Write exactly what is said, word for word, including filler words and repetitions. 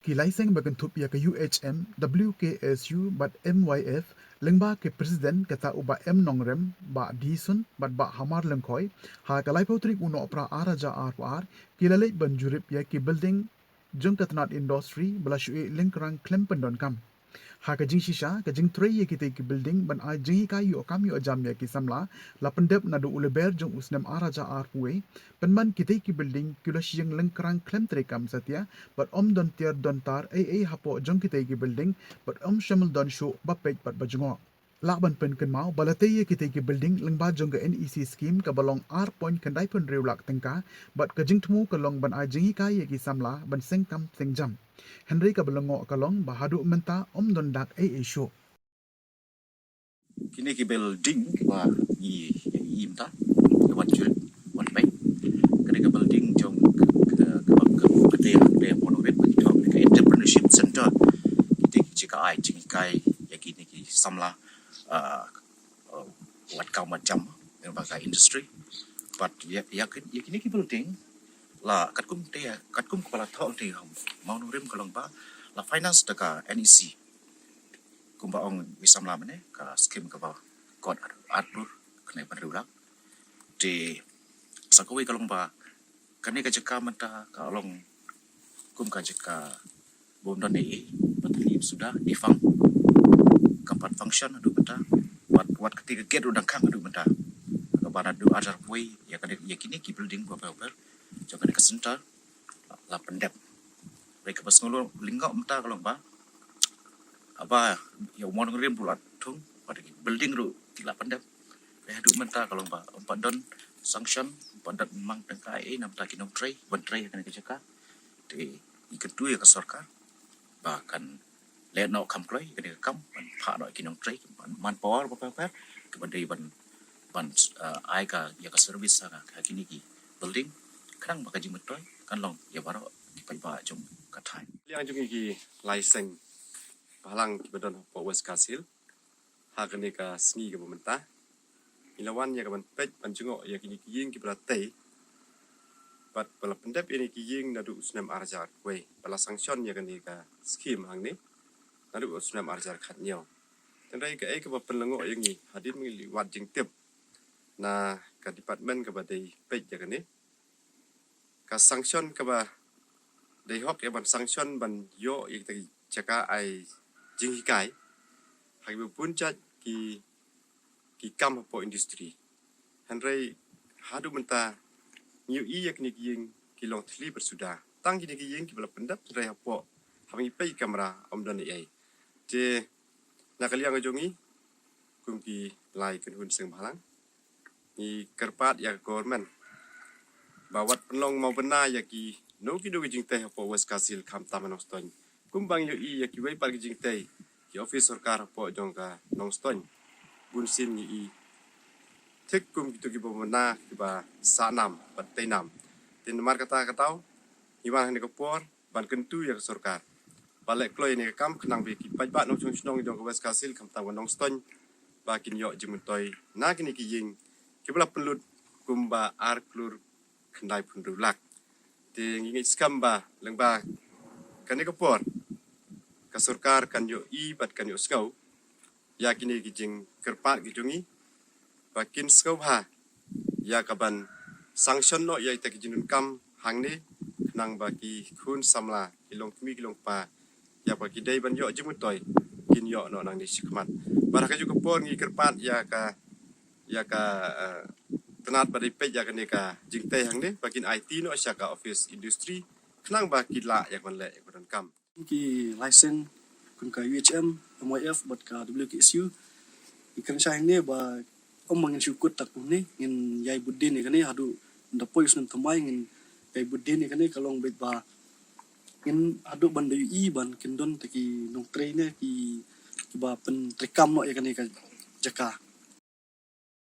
Ki lai seng ba kynthup ïa ka U H M, W K S U bad M Y F, lyngba ki president kata u Bah M Nongrem, Bah Dison bad Bah Hamar Lyngkhoi, ha ka laiphew tarik u Nohprah ar hajar arphew ar, ki la leit ban jurip ïa ki building jong ka tnat industry ba la shu ïeh lyngkrang khlem pyndonkam. Ha ka jingshisha, ka jingtrei ïa kitei ki building ban ai jinghikai ïoh kam ïoh jam ïa ki samla la pyndep naduh u Lber jong u snem ar hajar arphew wei. Pynban kitei ki building ki la shah ïeng lyngkrang khlem treikam satia, bad ym don tiar don tar ei ei hapoh jong kitei ki building, bad ym shamil don shuh ba peit bad ba jngoh. Lah ban pynkynmaw ba la tei ïa kitei ki building lyngba jong ka N E C scheme kaba long ar point khyndai phew hynriew lak tyngka, bad ka jingthmu ka long ban ai jinghikai ïa ki samla ban seng kam seng jam. Hynrei kaba lyngngoh ka long ba haduh mynta ym don dak ei ei shuh. Kine ki building kiba ngi ïa i mynta, ïa wan jurip, wan peit. Kane ka building jong ka, ka, ka, ka te, te Monongrim, ka jong ka Entrepreneurship Center. Kite ki jaka ai jinghikai ïa kine ki samla, ah, ah, wat kam wat jam, ïa ba ka industry. But ïa, ïa ki, ïa kine ki building la katkum te, katkum kaba la thoh te ha Monongrim ka long ba la finance da ka N E C. Kumba ong wi samla mynne, ka scheme kaba kot ar, ar klur khyndai phew hynriew lak. Te sa kawei ka long ba kane ka jaka mynta ka long kum ka jaka bym don ei ei, ba thylli suda defunct, kam pat function haduh mynta. Wat, wat kata ka gate ruh dang khang haduh mynta. Kaba naduh ar hajar arphew wei ïa kane, ïa kine ki building ba, ba, ba jong kane ka center la pyndep. Hynrei kaba sngewlyngngoh mynta ka long ba, haba ïa u Monongrim ruh la thung, bad ki building ruh ki la pyndep. Hynrei haduh mynta ka long ba ym pat don sanction, ym pat don mang tyngka ei ei na bynta ki nongtrei ban trei ha kane ka jaka. Te ngi kyntu ïa ka sorkar ba kan leh noh kham kloi ïa kane ka kam, ban phah noh ïa ki nongtrei, ban manpower ba pher pher, kiba dei ban, ban, eh, ai ka, ïa ka service ha, ha kine ki building, khnang ba ka jingmyntoi kan long ïa baroh ki paidbah jong ka thaiñ. Liang jong ngi ki lai seng bhalang kiba don hapoh West Khasi Hills, ha kane ka sngi kaba mynta, ngi la wan ïa ka ban peit ban jngoh ïa kine ki ïing kiba la tei, bad ba la pyndep ïa kine ki ïing naduh u snem ar hajar arphew wei, ba la sanction ïa kane ka scheme hangne naduh u snem ar hajar khathynñiew. Hynrei kaei kaba pynlyngngoh ïa ngi hadien ba ngi la wad jingtip na ka department kaba dei peit ïa kane, ka sanction kaba dei hok ïa ban sanction ban ïoh ïa kita ki jaka ai jinghikai ha kiba bun jait ki, ki kam hapoh industry. Hynrei haduh mynta ngi ïohi ïa kine ki ïing ki long thylli bad suda. Tang kine ki ïing kiba la pyndep, hynrei hapoh, haba ngi peit kamra ym don ei ei. Te na ka liang jong ngi kum ki lai kynhun seng bhalang, ngi kyrpad ïa ka government ba wat pynlong mawbynna ïa kino kino ki jingtei hapoh West Khasi Hills, khamtam ha Nongstoiñ. Kumba ngi ïohi ïa kiwei pat ki jingtei ki office sorkar hapoh jong ka Nongstoiñ, bunsien ngi ïohi thik kum kito kiba mawbynna, kiba sah nam bad tei nam. Te namar kata ka daw ngi wan ha kane ka por ban kyntu ïa ka sorkar ba leh kloi ïa kane ka kam, khnang ba ki paidbah nongshong shnong jong ka West Khasi Hills, khamtam ka Nongstoiñ, ba kin ïoh jingmyntoi na kine ki ïing kiba la pynlut kumba ar klur khyndai phew hynriew lak. Te ngi ngeit skhem ba lyngba kane ka por ka sorkar kan ïohi bad kan ïohsngew ïa kine ki jingkyrpad ki jong ngi, ba kin sngewbha ïa ka ban sanction noh ïa kita ki jingdonkam hangne, khnang ba ki khun samla, ki longkmie ki longkpa, ïa ba ki dei ban ïoh jingmyntoi, kin ïoh noh nangne shakhmat. Bad ha kajuh ka por ngi kyrpad ïa ka, ïa ka, eh, tnat ba dei peit ïa kane ka jingtei hangne, ba kin aiti noh sha ka office industry, khnang ba ki lah ïa ka ban leh ïa ka ban donkam. Ki lai seng kum ka U H M, M Y F bad ka W K S U, ngi kren shai hangne ba ym ba ngin shu kut tak kumne, ngin ïai bud dien ïa kane haduh da poi u snem thymmai, ngin ïai bud dien ïa kane. Ka long beit ba ngin haduh ban da ïohi ban kin don ta ki nongtrei ne ki, kiba pyntreikam noh ïa kane ka jaka.